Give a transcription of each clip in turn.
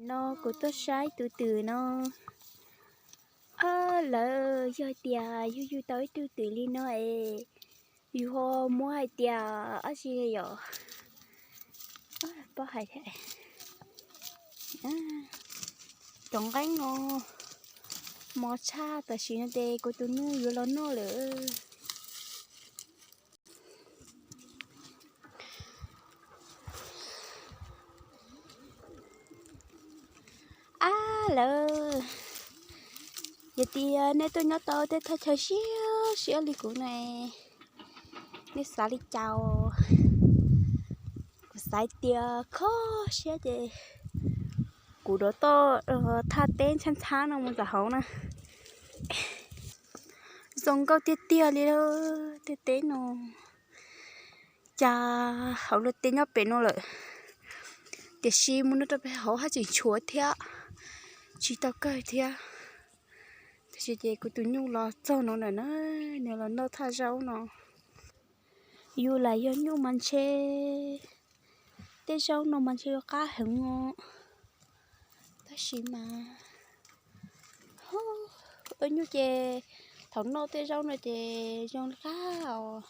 No kuv tuaj saib tus twm no. Lawv yog tias yug yug tau ib tug twm li no es, yug ho muab hais tias dab tsi yom? Pob hais thiab. Cov nqeeb no mos tshaj, tam sim no ces kuv tus nyuj yuav los noj lawm. Ab lawm, yog tias nej tuaj nyob tau tej thaj chaw siab siab li kuv no, nej xav li cas? Kuv xav tias kho siab ces kuv rov toj thaj teb ntxhab ntxhab no mus ntawm hauv na. Zoo nkauj tiag tiag li lawm tej teb no. Cas hauv luag tej nyob pem no lawm, tiam sis mus no rau pem hauv haj tseem tshuav thiab, tsis tau kawg thiab. Tab sis ces kuv tus nyuj los txog no lawm na, nws los noj thaj zaub no. Yus lam yog nyuj mas ntshe tej zaub no mas ntshe yuav qab heev os. Tab sis mas nyuj ces thaum noj tej zaub no ces zoo li qab os.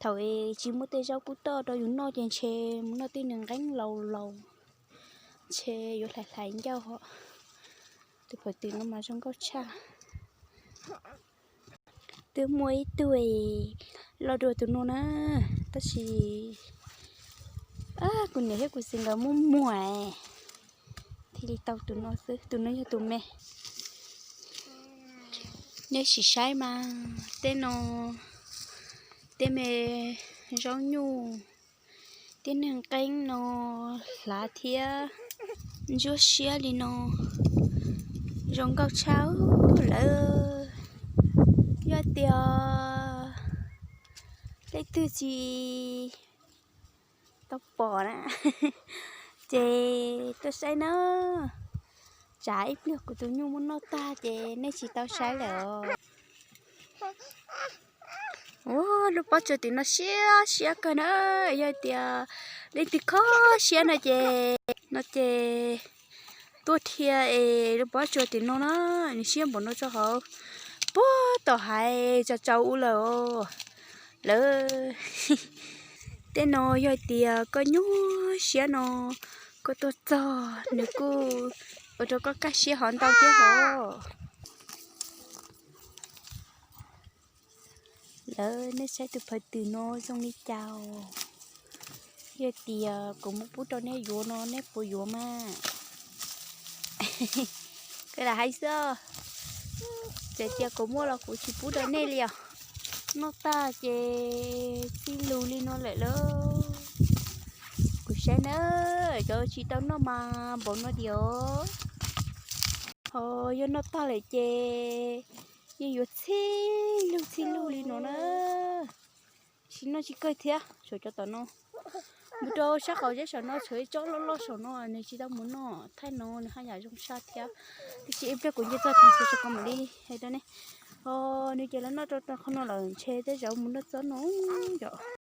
Thaum tsis muaj tej zaub pub toj rau yus noj ces ntshe mus noj tej nqeeb laus laus, ntshe yuav hlais hlais ncauj hos. Tus phawv twm no mas zoo nkauj tshaj. Twb muaj ib tug loj dua tus no na, tab sis kuv niam thiab kuv txiv nkawd muab muag thiaj li tau tus no xwb, tus no yog tus me. Nej sim saib mas tej no, tej me zaub nyuj, tej nqeeb no hlav thiab ntsuab siab li no, zoo nkauj tshaj lawm. Yog tias leej twg tsis tau pom na, ces tuaj saib na. Tsam ib pliag kuv tus nyuj muab noj tag ces nej tsis tau saib lawm os. Ua lub pob tsuas tim no siab siab kawg na. Yog tias leej twg kho siab no ces, no ces tuaj dhia es lub pob tsuas tim no na, nws siab npaum no rau hauv puag tom hais tsa tsau ub lawm os. Lawv, tej no yog tias koj nyuaj siab no, koj tuaj txog nws kuj ua rau koj kaj siab hov ntau thiab hos. Lawv, nej saib tus phawv twm no zoo li cas os? Yog tias kuv muab pub rau nej yuav no nej puas yuav mas? Koj lam hais xwb, txawm tias kuv muaj los kuv tsis pub rau nej li os. Noj tag ces txij lug li no lawm lauj. Kuv saib na, cov tsis tau noj mas npaum no diam. Ho yog noj tag lawm ces yeej yuav txij lug txij lug li no na. Tsis noj tsis kawg thiab, tshuav cov tom no. Mus rau sab qaum zeb saum no tshuav ib tsob loj loj saum no, nws tsis tau mus noj, thaij no nws haj yam zoo tshaj thiab. Tiam sis ib pliag kuv nce txog thaum xwb tso ko mam li hais rau nej. Ho nws ces lawv noj rau qhov no lawm ntshe tej zaum mus noj txob no yom.